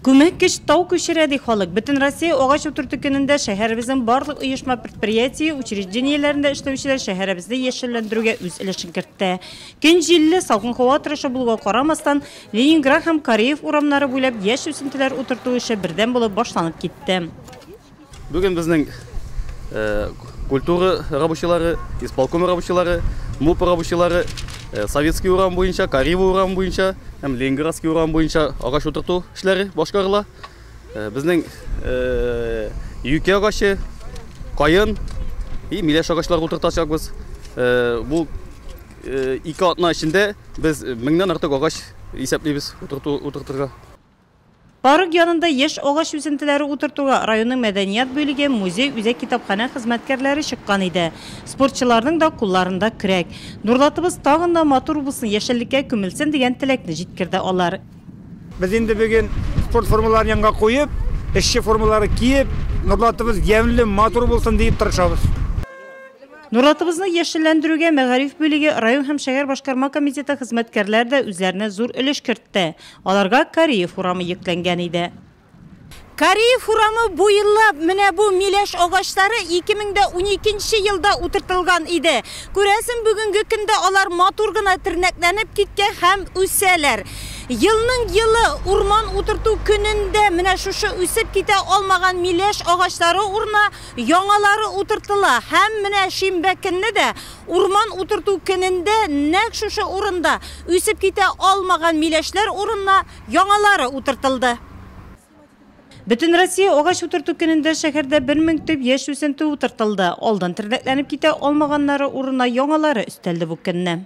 Күмәк көч тау күчерә, ди халык. Бөтенроссия агач утырту көнендә шәһәребезнең барлык оешма-предприятие, учреждениеләрендә эшләүчеләр шәһәребезне яшелләндерүгә үз өлешен кертте. Көн җилле, салкын һава торышы булуга карамастан, Ленинград һәм Кариев урамнары буйлап яшь үсентеләр утырту эше бердәм булып башланып китте. Бүген безнең культура рабочийлары, исполком рабочийлары, МУП рабочийлары Советский урам буенча, Кариева урамы буенча һәм Ленинградский урам буенча агач утырту эшләре башкарыла. Безнең юкә агачы, каен и миләш агачлары утыртачакбыз. Бу ике атна эчендә без меңнән артык агач исәплибез утырту утыртырга. Парк янында яшь агач үсентеләре утыртуга районның мәдәният бүлеге, музей, үзәк китапханә хезмәткәрләре чыккан иде. Спортчыларның да кулларында көрәк. Нурлатыбыз тагын да матур булсын, яшеллеккә күмелсен дигән теләкне җиткерде алар. Без инде бүген спорт формаларын янга куеп, эшче формалары киеп, Нурлатыбыз ямьле, матур булсын диеп тырышабыз. Нурлатыбызны яшелләндерүгә мәгариф бүлеге, район һәм шәһәр башкарма комитеты хезмәткәрләре дә үзләренә зур өлеш кертте. Аларга Кариев урамы йөкләнгән иде. Кариев урамы буйлап менә бу миләш агачлары 2012 нче елда утыртылган иде. Күрәсең, бүгенге көндә алар матур гына тернәкләнеп киткән һәм үсәләр. Елның елы урман утырту көнендә менә шушы үсеп китә алмаган миләш агачлары урынына Яңалары утыртыла һәм менә шимбә көнне дә, урман утырту көнендә нәкъ шушы урында үсеп китә алмаган миләшләр урынына яңалары утыртылды. Бөтенроссия агач утырту көнендә шәһәрдә 1000 төп яшь үсенте утыртылды. Алдан тернәкләнеп китә алмаганнары урынына яңалары өстәлде бу көнне.